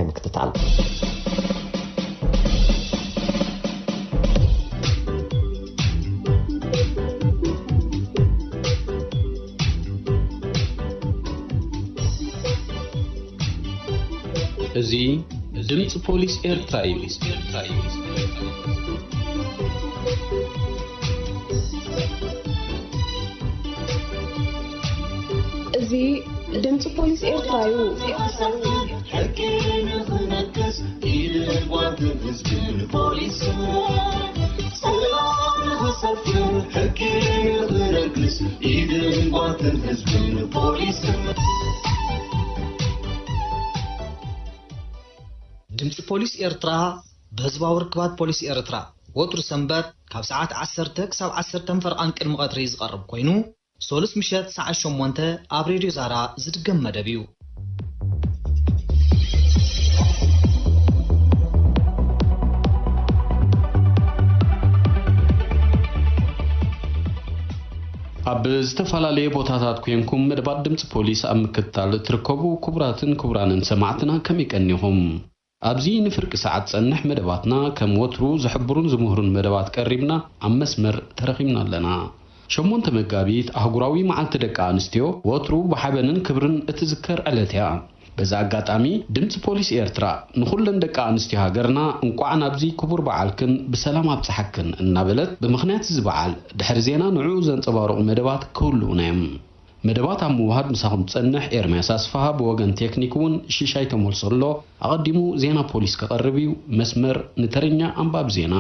ምክትታል። እዚ ድምፂ ፖሊስ ኤርትራ እዩ። እዚ ድምፂ ፖሊስ ኤርትራ እዩ። ሕጊ ንኽነግስ ኢድን ጓንትን ህዝብን ፖሊስን፣ ሰላም ንኽሰፍን ሕጊ ንኽነግስ ኢድን ጓንትን ህዝብን ፖሊስን። ድምፂ ፖሊስ ኤርትራ ብህዝባዊ ርክባት ፖሊስ ኤርትራ ወትሩ ሰንበት ካብ ሰዓት ዓሰርተ ክሳብ ዓሰርተ ፈርቓን ቅድሚ ቀትሪ ዝቐርብ ኮይኑ፣ ሶሉስ ምሸት ሰዓት ሸሞንተ ኣብ ሬድዮ ዛራ ዝድገም መደብ እዩ። ኣብ ዝተፈላለየ ቦታታት ኮንኩም መደባት ድምፂ ፖሊስ ኣብ ምክትታል እትርከቡ ክቡራትን ክቡራንን ሰማዕትና፣ ከመይ ቀኒኹም? ኣብዚ ንፍርቂ ሰዓት ጸንሕ መደባትና ከም ወትሩ ዝሕብሩን ዝምህሩን መደባት ቀሪብና ኣብ መስመር ተረኺብና ኣለና። ሸሞንተ መጋቢት ኣህጉራዊ መዓልቲ ደቂ ኣንስትዮ ወትሩ ብሓበንን ክብርን እትዝከር ዕለት እያ። በዚ ኣጋጣሚ ድምፂ ፖሊስ ኤርትራ ንኹለን ደቂ ኣንስትዮ ሃገርና እንቋዕ ናብዚ ክቡር በዓልክን ብሰላም ኣብፀሓክን እናበለት፣ ብምኽንያት እዚ በዓል ድሕሪ ዜና ንዕኡ ዘንፀባርቑ መደባት ክህልዉና እዮም። መደባት ኣብ ምውሃድ ምሳኹም ዝጸንሕ ኤርምያስ ኣስፍሃ፣ ብወገን ቴክኒክ እውን ሽሻይ ተመልሶ ኣሎ። ኣቐዲሙ ዜና ፖሊስ ክቐርብ እዩ። መስመር ንተረኛ ኣንባቢ ዜና።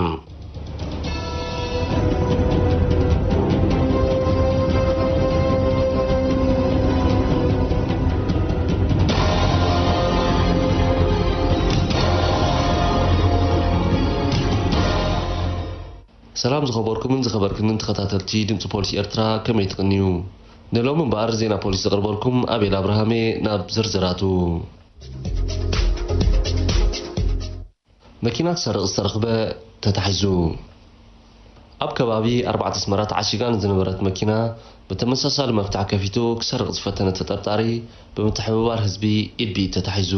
ሰላም ዝኸበርኩምን ዝኸበርክንን ተኸታተልቲ ድምፂ ፖሊስ ኤርትራ፣ ከመይ ትቕንዩ? ንሎሚ እምበኣር ዜና ፖሊስ ዘቕርበልኩም ኣቤል ኣብርሃሜ። ናብ ዝርዝራቱ። መኪና ክሰርቕ ዝተረኽበ ተታሒዙ። ኣብ ከባቢ ኣርባዕተ ኣስመራ ተዓሺጋ ንዝነበረት መኪና ብተመሳሳሊ መፍትሕ ከፊቱ ክሰርቕ ዝፈተነ ተጠርጣሪ ብምትሕብባር ህዝቢ ኢድ ብኢድ ተታሒዙ።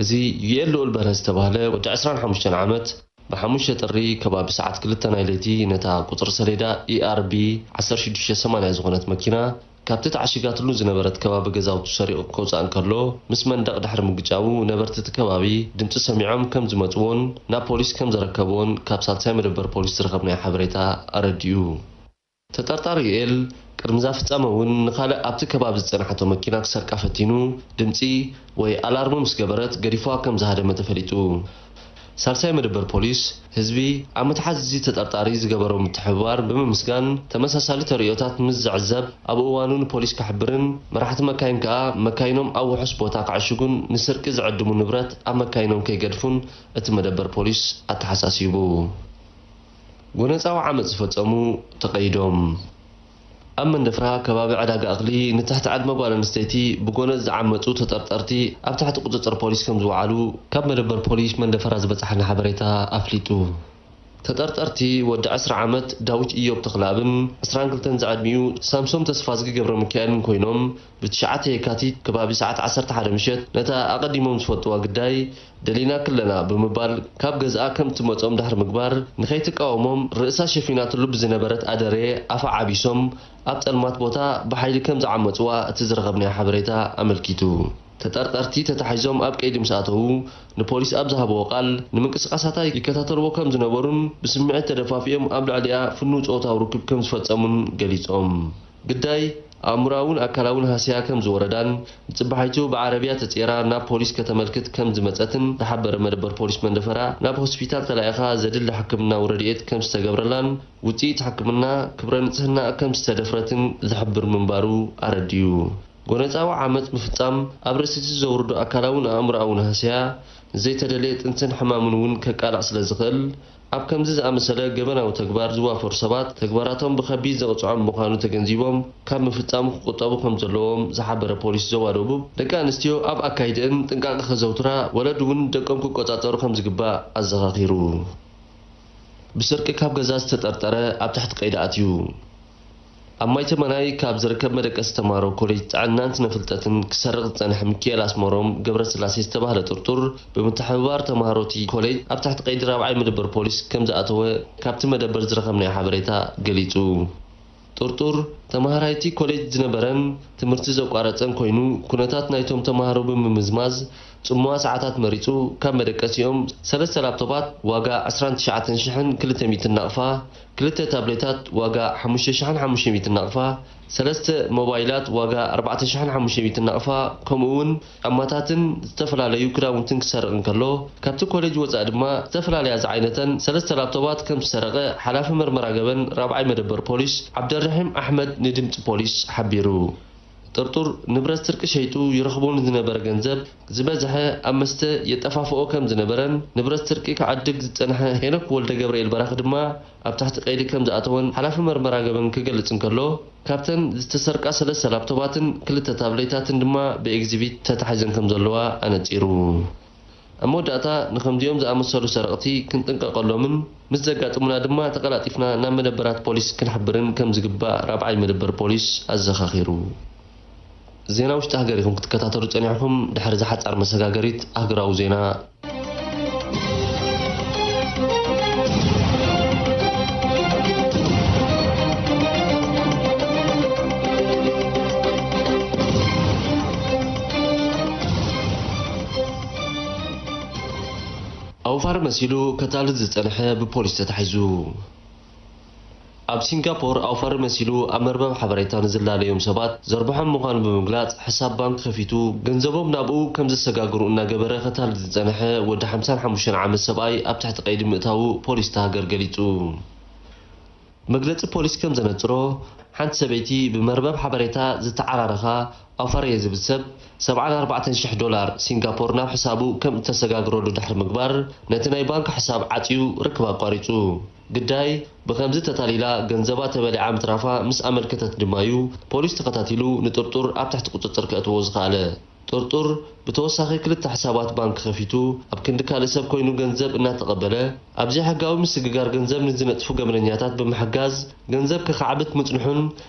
እዚ ዩኤል ልኡል በርሀ ዝተባህለ ወዲ ዕስራን ሓሙሽተን ዓመት ብሓሙሽተ ጥሪ ከባቢ ሰዓት ክልተ ናይ ለይቲ ነታ ቁጽሪ ሰሌዳ ኢኣርቢ ዓሰርተ ሽዱሽተ ሰማንያ ዝኾነት መኪና ካብቲ ተዓሺጋትሉ ዝነበረት ከባቢ ገዛውቱ ሰሪቑ ከውጽኣ እንከሎ፣ ምስ መንደቕ ድሕሪ ምግጫዉ፣ ነበርቲ እቲ ከባቢ ድምጺ ሰሚዖም ከም ዝመጽዎን ናብ ፖሊስ ከም ዘረከብዎን ካብ ሳልሳይ መደበር ፖሊስ ዝረኸብናዮ ሓበሬታ ኣረዲኡ። ተጠርጣሪ ዩኤል ቅድሚ እዛ ፍጻመ እውን ንኻልእ ኣብቲ ከባቢ ዝጸንሓቶ መኪና ክሰርቃ ፈቲኑ፣ ድምጺ ወይ ኣላርም ምስ ገበረት ገዲፍዋ ከም ዝሃደመ ተፈሊጡ። ሳልሳይ መደበር ፖሊስ ህዝቢ ኣብ መትሓዚ እዚ ተጠርጣሪ ዝገበሮ ምትሕብባር ብምምስጋን፣ ተመሳሳሊ ተርእዮታት ምስ ዝዕዘብ ኣብ እዋኑ ንፖሊስ ክሕብርን መራሕቲ መካይን ከኣ መካይኖም ኣብ ውሑስ ቦታ ክዕሽጉን ንስርቂ ዝዕድሙ ንብረት ኣብ መካይኖም ከይገድፉን እቲ መደበር ፖሊስ ኣተሓሳሲቡ። ጎነጻዊ ዓመጽ ዝፈጸሙ ተቐይዶም። ኣብ መንደፍራ ከባቢ ዕዳጋ እኽሊ ንትሕቲ ዕድመ ጓል ኣንስተይቲ ብጎነጽ ዝዓመጹ ተጠርጠርቲ ኣብ ትሕቲ ቁጽጽር ፖሊስ ከም ዝወዓሉ ካብ መደበር ፖሊስ መንደፈራ ዝበጻሓና ሓበሬታ ኣፍሊጡ። ተጠርጠርቲ ወዲ ዕስራ ዓመት ዳዊት ኢዮብ ተኽለኣብን ዕስራን ክልተን ዝዕድሚኡ ሳምሶም ተስፋዝጊ ገብረ ሚካኤልን ኮይኖም ብትሽዓተ የካቲት ከባቢ ሰዓት ዓሰርተ ሓደ ምሸት ነታ ኣቐዲሞም ዝፈልጥዋ ግዳይ ደሊና ክለና ብምባል ካብ ገዝኣ ከም እትመጾም ድሕሪ ምግባር፣ ንኸይትቃወሞም ርእሳ ሸፊናትሉ ብዝነበረት ኣደሬ ኣፋ ዓቢሶም ኣብ ጸልማት ቦታ ብሓይሊ ከም ዝዓመጽዋ እቲ ዝረኸብናዮ ሓበሬታ ኣመልኪቱ። ተጠርጠርቲ ተታሒዞም ኣብ ቀይዲ ምስ ኣተዉ፣ ንፖሊስ ኣብ ዝሃብዎ ቃል፣ ንምንቅስቓሳታ ይከታተልዎ ከም ዝነበሩን ብስምዒት ተደፋፊኦም ኣብ ልዕሊኣ ፍኑው ጾታዊ ርክብ ከም ዝፈጸሙን ገሊጾም። ግዳይ ኣእምሮኣውን ኣካላውን ሃስያ ከም ዝወረዳን፣ ንጽባሒቱ ብዓረብያ ተጸይራ ናብ ፖሊስ ከተመልክት ከም ዝመጸትን ዝሓበረ መደበር ፖሊስ መንደፈራ፣ ናብ ሆስፒታል ተላኢኻ ዘድሊ ሕክምናዊ ረድኤት ከም ዝተገብረላን፣ ውጽኢት ሕክምና ክብረ ንጽህና ከም ዝተደፍረትን ዝሕብር ምንባሩ ኣረዲኡ። ጎነጻዊ ዓመጽ ምፍጻም ኣብ ርእሲ እቲ ዘውርዶ ኣካላውን ኣእምሮኣውን ሃስያ፣ ንዘይተደልየ ጥንስን ሕማምን እውን ከቃልዕ ስለ ዝኽእል፣ ኣብ ከምዚ ዝኣመሰለ ገበናዊ ተግባር ዝዋፈሩ ሰባት፣ ተግባራቶም ብኸቢድ ዘቕጽዖም ምዃኑ ተገንዚቦም፣ ካብ ምፍጻሙ ክቁጠቡ ከም ዘለዎም ዝሓበረ ፖሊስ ዞባ ደቡብ፣ ደቂ ኣንስትዮ ኣብ ኣካይድአን ጥንቃቐ ከዘውትራ፣ ወለዲ እውን ደቆም ክቆጻጸሩ ከም ዝግባእ ኣዘኻኺሩ። ብስርቂ ካብ ገዛ ዝተጠርጠረ ኣብ ትሕቲ ቀይዲ ኣትዩ። ኣብ ማይ ተመናይ ካብ ዝርከብ መደቀሲ ተምሃሮ ኮሌጅ ጥዕናን ስነ ፍልጠትን ክሰርቕ ዝጸንሐ ሚኪኤል ኣስመሮም ገብረስላሴ ዝተባህለ ጥርጡር፣ ብምትሕብባር ተምሃሮቲ ኮሌጅ ኣብ ትሕቲ ቀይዲ ራብዓይ መደበር ፖሊስ ከም ዝኣተወ ካብቲ መደበር ዝረኸብናዮ ሓበሬታ ገሊጹ። ጥርጡር፣ ተምሃራይቲ ኮሌጅ ዝነበረን ትምህርቲ ዘቋረጸን ኮይኑ፣ ኩነታት ናይቶም ተምሃሮ ብምምዝማዝ፣ ጽምዋ ሰዓታት መሪጹ፣ ካብ መደቀሲኦም ሰለስተ ላፕቶፓት ዋጋ ዕስራን ትሽዓተን ሽሕን ክልተ ሚእትን ናቕፋ፣ ክልተ ታብሌታት ዋጋ ሓሙሽተ ሽሕን ሓሙሽተ ሚእትን ናቕፋ፣ ሰለስተ ሞባይላት ዋጋ ኣርባዕተ ሽሕን ሓሙሽተ ሚእትን ናቕፋ፣ ከምኡ እውን ጫማታትን ዝተፈላለዩ ክዳውንትን ክሰርቕ እንከሎ፣ ካብቲ ኮሌጅ ወጻኢ ድማ ዝተፈላለያ ዝዓይነተን ሰለስተ ላፕቶፓት ከም ዝሰረቐ ሓላፊ መርመራ ገበን ራብዓይ መደበር ፖሊስ ዓብደርሒም ኣሕመድ ንድምጺ ፖሊስ ሓቢሩ። ጥርጡር ንብረት ስርቂ ሸይጡ ይረኽቦ ንዝነበረ ገንዘብ ዝበዝሐ ኣብ መስተ የጠፋፍኦ ከም ዝነበረን ንብረት ስርቂ ክዓድግ ዝጸንሐ ሄኖክ ወልደ ገብርኤል በራኺ ድማ ኣብ ትሕቲ ቀይዲ ከም ዝኣተወን ሓላፊ መርመራ ገበን ክገልጽ እንከሎ፣ ካብተን ዝተሰርቃ ሰለስተ ላፕቶፓትን ክልተ ታብሌታትን ድማ ብኤግዚቢት ተታሒዘን ከም ዘለዋ ኣነጺሩ። ኣብ መወዳእታ፣ ንኸምዚኦም ዝኣመሰሉ ሰረቕቲ ክንጥንቀቐሎምን ምስ ዘጋጥሙና ድማ ተቐላጢፍና ናብ መደበራት ፖሊስ ክንሕብርን ከም ዝግባእ ራብዓይ መደበር ፖሊስ ኣዘኻኺሩ። ዜና ውሽጢ ሃገር ኢኹም ክትከታተሉ ጸኒሕኩም። ድሕሪ ዝሓጻር መሰጋገሪት ኣህጉራዊ ዜና። ኣውፋር መሲሉ ከታልል ዝጸንሐ ብፖሊስ ተታሒዙ። ኣብ ሲንጋፖር ኣውፋር መሲሉ ኣብ መርበብ ሓበሬታ ንዝላለዮም ሰባት ዘርብሖም ምዃኑ ብምግላጽ፣ ሕሳብ ባንክ ከፊቱ ገንዘቦም ናብኡ ከም ዘሰጋግሩ እናገበረ ከታልል ዝጸንሐ ወዲ ሓምሳን ሓሙሽተን ዓመት ሰብኣይ ኣብ ትሕቲ ቀይዲ ምእታዉ ፖሊስ እታ ሃገር ገሊጹ። መግለጺ ፖሊስ ከም ዘነጽሮ፣ ሓንቲ ሰበይቲ ብመርበብ ሓበሬታ ዝተዓራረኻ ኣውፋር እየ ዝብል ሰብ ሰብዓን ኣርባዕተን ሽሕ ዶላር ሲንጋፖር ናብ ሕሳቡ ከም እተሰጋግረሉ ድሕሪ ምግባር፣ ነቲ ናይ ባንክ ሕሳብ ዓጽዩ ርክብ ኣቋሪጹ። ግዳይ ብኸምዚ ተታሊላ ገንዘባ ተበሊዓ ምትራፋ ምስ ኣመልከተት ድማ እዩ ፖሊስ ተኸታቲሉ ንጥርጡር ኣብ ትሕቲ ቁጽጽር ከእትዎ ዝኸኣለ። ጥርጡር ብተወሳኺ ክልተ ሕሳባት ባንክ ከፊቱ ኣብ ክንዲ ካልእ ሰብ ኮይኑ ገንዘብ እናተቐበለ ኣብ ዘይሕጋዊ ምስግጋር ገንዘብ ንዝነጥፉ ገበነኛታት ብምሕጋዝ ገንዘብ ከኻዕብት ምጽንሑን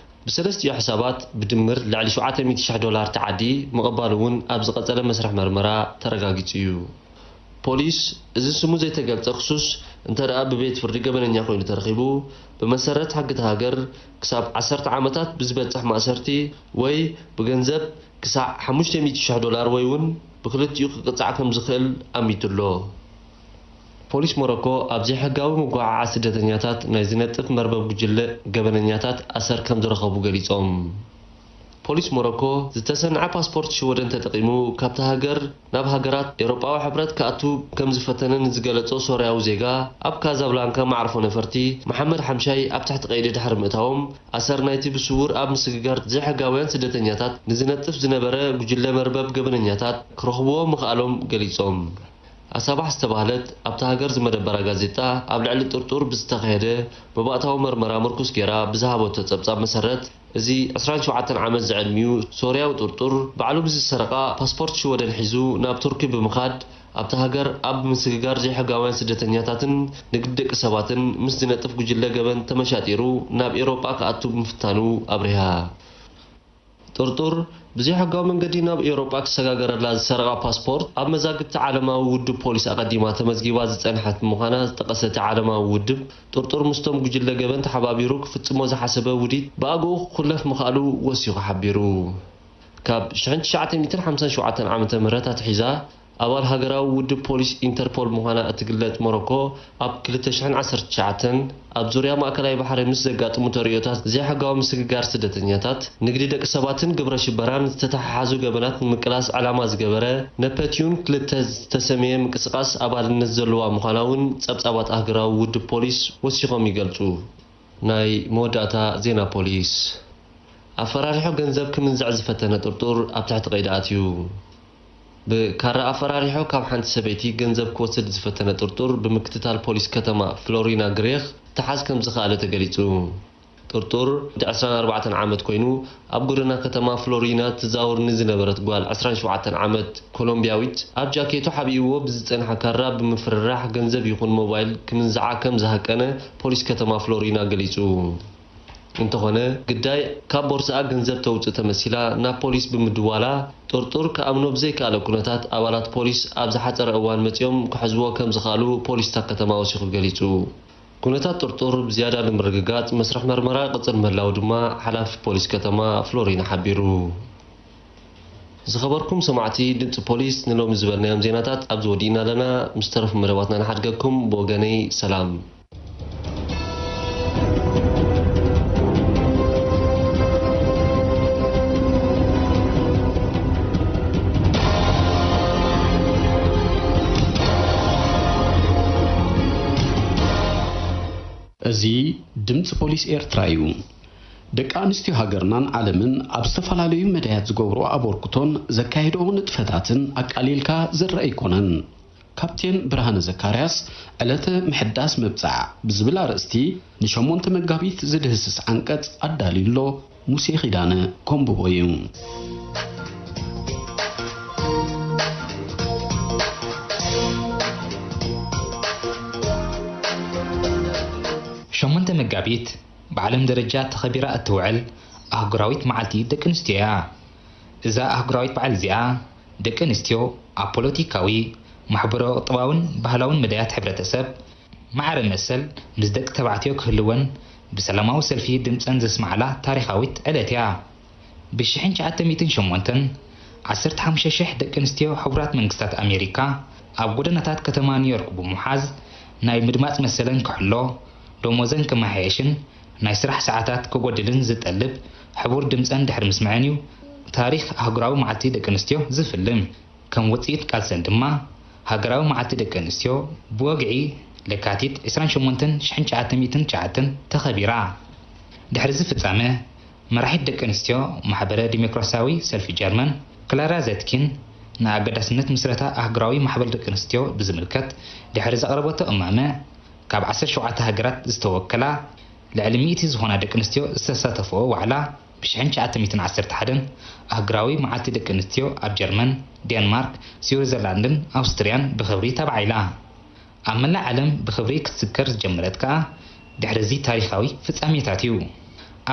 ብሰለስቲኡ ሕሳባት ብድምር ልዕሊ ሸውዓተ ሚእቲ ሽሕ ዶላር ተዓዲ ምቕባሉ እውን ኣብ ዝቐጸለ መስርሕ መርመራ ተረጋጊጹ እዩ። ፖሊስ፣ እዚ ስሙ ዘይተገልጸ ክሱስ እንተ ደኣ ብቤት ፍርዲ ገበነኛ ኮይኑ ተረኺቡ፣ ብመሰረት ሕጊ እታ ሃገር ክሳብ ዓሰርተ ዓመታት ብዝበጽሕ ማእሰርቲ ወይ ብገንዘብ ክሳዕ ሓሙሽተ ሚእቲ ሽሕ ዶላር ወይ እውን ብክልቲኡ ክቅጻዕ ከም ዝኽእል ኣሚቱ ኣሎ። ፖሊስ ሞሮኮ ኣብ ዘይሕጋዊ ምጉዕዓዝ ስደተኛታት ናይ ዝነጥፍ መርበብ ጉጅለ ገበነኛታት ኣሰር ከም ዝረኸቡ ገሊጾም። ፖሊስ ሞሮኮ ዝተሰንዐ ፓስፖርት ሽወደን ተጠቒሙ ካብታ ሃገር ናብ ሃገራት ኤውሮጳዊ ሕብረት ክኣቱ ከም ዝፈተነ ንዝገለጾ ሶርያዊ ዜጋ ኣብ ካዛብላንካ መዕርፎ ነፈርቲ መሓመድ ሓምሻይ ኣብ ትሕቲ ቀይዲ ድሕሪ ምእታዎም፣ ኣሰር ናይቲ ብስውር ኣብ ምስግጋር ዘይሕጋውያን ስደተኛታት ንዝነጥፍ ዝነበረ ጉጅለ መርበብ ገበነኛታት ክረኽብዎ ምኽኣሎም ገሊጾም። ኣሳባሕ ዝተባህለት ኣብታ ሃገር ዝመደበራ ጋዜጣ፣ ኣብ ልዕሊ ጥርጡር ብዝተኻየደ መባእታዊ መርመራ ምርኩስ ጌራ ብዝሃበቶ ጸብጻብ መሰረት፣ እዚ ዕስራን ሸውዓተን ዓመት ዝዕድሚኡ ሶርያዊ ጥርጡር፣ ባዕሉ ብዝሰረቓ ፓስፖርት ሽወደን ሒዙ ናብ ቱርኪ ብምኻድ፣ ኣብታ ሃገር ኣብ ምስግጋር ዘይሕጋውያን ስደተኛታትን ንግዲ ደቂ ሰባትን ምስ ዝነጥፍ ጉጅለ ገበን ተመሻጢሩ ናብ ኤውሮጳ ክኣቱ ምፍታኑ ኣብሪሃ። ጥርጡር ብዘይሕጋዊ መንገዲ ናብ ኤውሮጳ ክሰጋገረላ ዝሰረቓ ፓስፖርት፣ ኣብ መዛግብቲ ዓለማዊ ውድብ ፖሊስ ኣቐዲማ ተመዝጊባ ዝጸንሐት ብምዃና ዝጠቐሰ እቲ ዓለማዊ ውድብ፣ ጥርጡር ምስቶም ጉጅለ ገበን ተሓባቢሩ ክፍጽሞ ዝሓሰበ ውዲት ብኣግኡ ክኹለፍ ምኽኣሉ ወሲኹ ሓቢሩ። ካብ ሽሕን ትሽዓተ ሚእትን ሓምሳን ሸውዓተን ዓመተ ምህረት ኣትሒዛ፣ ኣባል ሃገራዊ ውድብ ፖሊስ ኢንተርፖል ምዃና እትግለጽ ሞሮኮ፣ ኣብ ክልተ ሽሕን ዓሰርተ ትሽዓተን ኣብ ዙርያ ማእከላይ ባሕሪ ምስ ዘጋጥሙ ተርእዮታት ዘይሕጋዊ ምስግጋር ስደተኛታት፣ ንግዲ ደቂ ሰባትን ግብረ ሽበራን ዝተተሓሓዙ ገበናት ንምቅላስ ዕላማ ዝገበረ ነፐትዩን ክልተ ዝተሰምየ ምንቅስቓስ ኣባልነት ዘለዋ ምዃና እውን ጸብጻባት ኣህጉራዊ ውድብ ፖሊስ ወሲኾም ይገልጹ። ናይ መወዳእታ ዜና ፖሊስ። ኣፈራሪሑ ገንዘብ ክምንዝዕ ዝፈተነ ጥርጡር ኣብ ትሕቲ ቀይዲ ኣትዩ። ብካራ ኣፈራሪሑ ካብ ሓንቲ ሰበይቲ ገንዘብ ክወስድ ዝፈተነ ጥርጡር ብምክትታል ፖሊስ ከተማ ፍሎሪና ግሬክ ክተሓዝ ከም ዝኸኣለ ተገሊጹ። ጥርጡር ወዲ ዕስራን ኣርባዕተን ዓመት ኮይኑ፣ ኣብ ጎደና ከተማ ፍሎሪና ትዛወር ንዝነበረት ጓል ዕስራን ሸውዓተን ዓመት ኮሎምቢያዊት ኣብ ጃኬቱ ሓቢእዎ ብዝጸንሐ ካራ ብምፍርራሕ ገንዘብ ይኹን ሞባይል ክምንዝዓ ከም ዝሃቀነ ፖሊስ ከተማ ፍሎሪና ገሊጹ። እንተኾነ፣ ግዳይ ካብ ቦርስኣ ገንዘብ ተውጽእ ተመሲላ ናብ ፖሊስ ብምድዋላ፣ ጥርጡር ክኣምኖ ብዘይከኣለ ኩነታት፣ ኣባላት ፖሊስ ኣብ ዝሓጸረ እዋን መጺኦም ክሕዝዎ ከም ዝኸኣሉ ፖሊስ እታ ከተማ ወሲኹ ገሊጹ። ኩነታት ጥርጡር ብዝያዳ ንምርግጋጽ መስርሕ መርመራ ይቕጽል ምህላዉ ድማ ሓላፊ ፖሊስ ከተማ ፍሎሪን ሓቢሩ። ዝኸበርኩም ሰማዕቲ ድምጺ ፖሊስ፣ ንሎሚ ዝበልናዮም ዜናታት ኣብዚ ወዲእና ኣለና። ምስ ተረፉ መደባትና ንሓድገኩም። ብወገነይ ሰላም። እዚ ድምጺ ፖሊስ ኤርትራ እዩ። ደቂ ኣንስትዮ ሃገርናን ዓለምን ኣብ ዝተፈላለዩ መዳያት ዝገብርኦ ኣበርክቶን ዘካየድኦ ንጥፈታትን ኣቃሊልካ ዝረኣ ኣይኮነን። ካፕቴን ብርሃነ ዘካርያስ ዕለተ ምሕዳስ መብጽዓ ብዝብል ኣርእስቲ ንሸሞንተ መጋቢት ዝድህስስ ዓንቀጽ ኣዳልዩ ኣሎ። ሙሴ ኪዳነ ኮምብቦ እዩ። ሸሞንተ መጋቢት ብዓለም ደረጃ ተኸቢራ እትውዕል ኣህጉራዊት መዓልቲ ደቂ ኣንስትዮ እያ። እዛ ኣህጉራዊት በዓል እዚኣ፣ ደቂ ኣንስትዮ ኣብ ፖለቲካዊ፣ ማሕበራዊ፣ ቁጠባውን ባህላውን መዳያት ሕብረተሰብ ማዕረ መሰል ምስ ደቂ ተባዕትዮ ክህልወን ብሰላማዊ ሰልፊ ድምጸን ዘስምዓላ ታሪኻዊት ዕለት እያ። ብሽሕን ትሽዓተ ሚእትን ሸሞንተን፣ ዓሰርተ ሓሙሽተ ሽሕ ደቂ ኣንስትዮ ሕቡራት መንግስታት ኣሜሪካ ኣብ ጎደናታት ከተማ ኒውዮርክ ብምሓዝ ናይ ምድማጽ መሰለን ክሕሎ፣ ደሞዘን ክመሓየሽን ናይ ስራሕ ሰዓታት ክጎድልን ዝጠልብ ሕቡር ድምጸን ድሕሪ ምስምዐን እዩ ታሪኽ ኣህጉራዊ መዓልቲ ደቂ ኣንስትዮ ዝፍልም። ከም ውጽኢት ቃልሰን ድማ ሃገራዊ መዓልቲ ደቂ ኣንስትዮ ብወግዒ ለካቲት ዕስራን ሸሞንተን ሽሕን ትሽዓተ ሚእትን ትሽዓተን ተኸቢራ። ድሕሪ እዚ ፍጻመ፣ መራሒት ደቂ ኣንስትዮ ማሕበረ ዲሞክራሲያዊ ሰልፊ ጀርመን ክላራ ዘትኪን ንኣገዳስነት ምስረታ ኣህጉራዊ ማሕበር ደቂ ኣንስትዮ ብዝምልከት ድሕሪ ዘቕረበቶ እማመ፣ ካብ ዓሰርተ ሸውዓተ ሃገራት ዝተወከላ ልዕሊ ሚእቲ ዝኾና ደቂ ኣንስትዮ ዝተሳተፍኦ ዋዕላ ብሽሕን ትሽዓተ ሚእትን ዓሰርተ ሓደን ኣህጉራዊ መዓልቲ ደቂ ኣንስትዮ ኣብ ጀርመን፣ ዴንማርክ፣ ስዊዘርላንድን ኣውስትርያን ብኽብሪ ተባዒላ። ኣብ መላእ ዓለም ብኽብሪ ክትዝከር ዝጀመረት ከኣ ድሕሪ እዚ ታሪኻዊ ፍጻሜታት እዩ።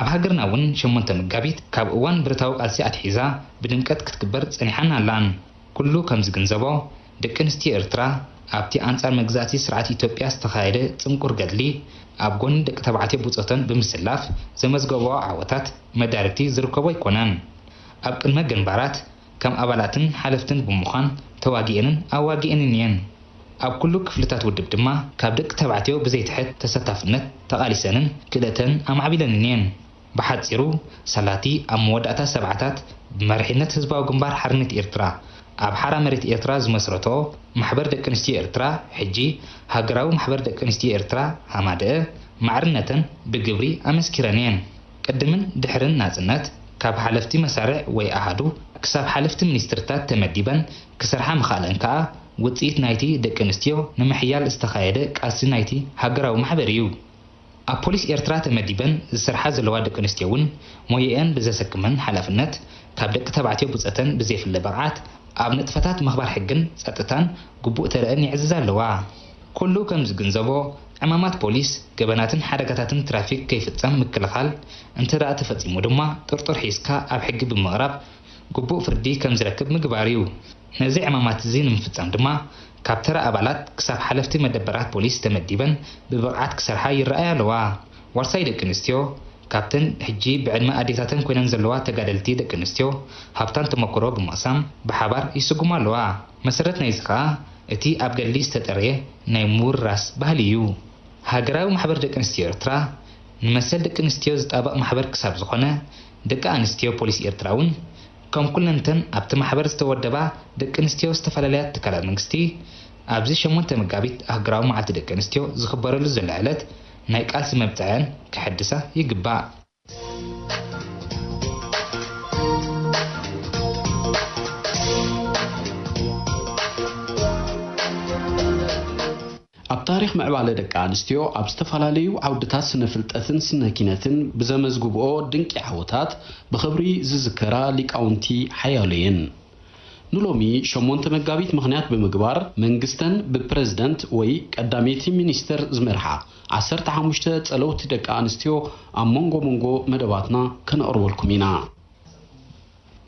ኣብ ሃገርና እውን ሸሞንተ መጋቢት ካብ እዋን ብረታዊ ቃልሲ ኣትሒዛ ብድምቀት ክትክበር ጸኒሓን ኣላን። ኩሉ ከም ዝግንዘቦ፣ ደቂ ኣንስትዮ ኤርትራ ኣብቲ ኣንጻር መግዛእቲ ስርዓት ኢትዮጵያ ዝተኻየደ ጽንኩር ገድሊ፣ ኣብ ጎኒ ደቂ ተባዕትዮ ብጾተን ብምስላፍ ዘመዝገብኦ ዓወታት መዳርግቲ ዝርከቦ ኣይኮነን። ኣብ ቅድመ ግንባራት ከም ኣባላትን ሓለፍትን ብምዃን ተዋጊኤንን ኣዋጊኤንን እየን። ኣብ ኩሉ ክፍልታት ውድብ ድማ ካብ ደቂ ተባዕትዮ ብዘይትሕት ተሳታፍነት ተቓሊሰንን ክእለተን ኣማዕቢለንን እየን። ብሓጺሩ፣ ሳላቲ ኣብ መወዳእታ ሰብዓታት ብመሪሕነት ህዝባዊ ግንባር ሓርነት ኤርትራ ኣብ ሓራ መሬት ኤርትራ ዝመስረቶ ማሕበር ደቂ ኣንስትዮ ኤርትራ፣ ሕጂ ሃገራዊ ማሕበር ደቂ ኣንስትዮ ኤርትራ፣ ሃማደኤ፣ ማዕርነተን ብግብሪ ኣመስኪረን እየን። ቅድምን ድሕርን ናጽነት፣ ካብ ሓለፍቲ መሳርዕ ወይ ኣሃዱ ክሳብ ሓለፍቲ ሚኒስትርታት ተመዲበን ክሰርሓ ምኽኣለን ከኣ ውጽኢት ናይቲ ደቂ ኣንስትዮ ንምሕያል ዝተኻየደ ቃልሲ ናይቲ ሃገራዊ ማሕበር እዩ። ኣብ ፖሊስ ኤርትራ ተመዲበን ዝሰርሓ ዘለዋ ደቂ ኣንስትዮ እውን ሞየአን ብዘሰክመን ሓላፍነት፣ ካብ ደቂ ተባዕትዮ ብጾተን ብዘይፍለ ብቕዓት ኣብ ንጥፈታት ምኽባር ሕግን ጸጥታን ግቡእ ተረአን የዕዝዛ ኣለዋ። ኩሉ ከም ዝግንዘቦ፣ ዕማማት ፖሊስ፣ ገበናትን ሓደጋታትን ትራፊክ ከይፍጸም ምክልኻል፣ እንተ ደኣ ተፈጺሙ ድማ ጥርጡር ሒዝካ ኣብ ሕጊ ብምቕራብ ግቡእ ፍርዲ ከም ዝረክብ ምግባር እዩ። ነዚ ዕማማት እዚ ንምፍጻም ድማ፣ ካብ ተራ ኣባላት ክሳብ ሓለፍቲ መደበራት ፖሊስ ተመዲበን ብብቕዓት ክሰርሓ ይረኣያ ኣለዋ። ዋርሳይ ደቂ ኣንስትዮ፣ ካብተን ሕጂ ብዕድመ ኣዴታተን ኮይነን ዘለዋ ተጋደልቲ ደቂ ኣንስትዮ፣ ሃብታን ተመክሮ ብምቕሳም ብሓባር ይስጉማ ኣለዋ። መሰረት ናይዚ ከኣ፣ እቲ ኣብ ገድሊ ዝተጠርየ ናይ ምውርራስ ባህሊ እዩ። ሃገራዊ ማሕበር ደቂ ኣንስትዮ ኤርትራ፣ ንመሰል ደቂ ኣንስትዮ ዝጣበቕ ማሕበር ክሳብ ዝኾነ፣ ደቂ ኣንስትዮ ፖሊስ ኤርትራ እውን፣ ከም ኩለንተን ኣብቲ ማሕበር ዝተወደባ ደቂ ኣንስትዮ ዝተፈላለያ ትካላት መንግስቲ፣ ኣብዚ ሸሞንተ መጋቢት ኣህጉራዊ መዓልቲ ደቂ ኣንስትዮ ዝኽበረሉ ዘሎ ዕለት፣ ናይ ቃልሲ መብጽዐን ከሐድሳ ይግባእ። ኣብ ታሪኽ ምዕባለ ደቂ ኣንስትዮ ኣብ ዝተፈላለዩ ዓውድታት ስነ ፍልጠትን ስነ ኪነትን ብዘመዝግብኦ ድንቂ ዓወታት ብኽብሪ ዝዝከራ ሊቃውንቲ ሓያሎ እየን። ንሎሚ ሸሞንተ መጋቢት ምኽንያት ብምግባር መንግስተን ብፕረዝደንት ወይ ቀዳመይቲ ሚኒስተር ዝመርሓ ዓሰርተ ሓሙሽተ ጸለውቲ ደቂ ኣንስትዮ ኣብ መንጎ መንጎ መደባትና ከነቕርበልኩም ኢና።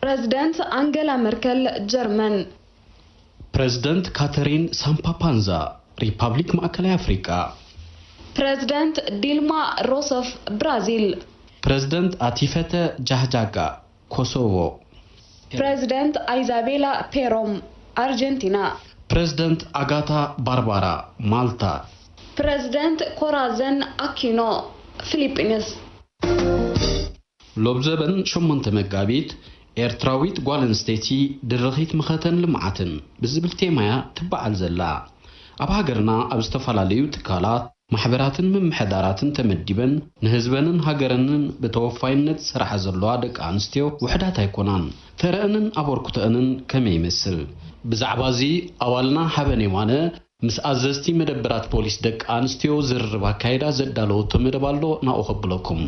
ፕረዝደንት ኣንገላ መርከል ጀርመን። ፕረዝደንት ካተሪን ሳምፓፓንዛ ሪፓብሊክ ማእከላይ ኣፍሪቃ። ፕረዝደንት ዲልማ ሮሰፍ ብራዚል። ፕረዝደንት ኣቲፈተ ጃህጃጋ ኮሶቮ። ፕረዝደንት ኣይዛቤላ ፔሮም ኣርጀንቲና። ፕረዝደንት ኣጋታ ባርባራ ማልታ። ፕረዝደንት ኮራዘን ኣኪኖ ፊሊፒንስ። ሎብ ዘበን ሸሞንተ መጋቢት ኤርትራዊት ጓል ኣንስተይቲ ድርኺት መኸተን ልምዓትን ብዝብል ቴማያ ትበዓል ዘላ። ኣብ ሃገርና ኣብ ዝተፈላለዩ ትካላት፣ ማሕበራትን ምምሕዳራትን ተመዲበን ንህዝበንን ሃገረንን ብተወፋይነት ዝሰርሓ ዘለዋ ደቂ ኣንስትዮ ውሕዳት ኣይኮናን። ተረአንን ኣበርክቶአንን ከመይ ይመስል? ብዛዕባ እዚ ኣዋልና ሓበን የማነ ምስ ኣዘዝቲ መደበራት ፖሊስ ደቂ ኣንስትዮ ዝርርብ ኣካይዳ ዘዳለወቶ መደብ ኣሎ፣ ናብኡ ከብለኩም።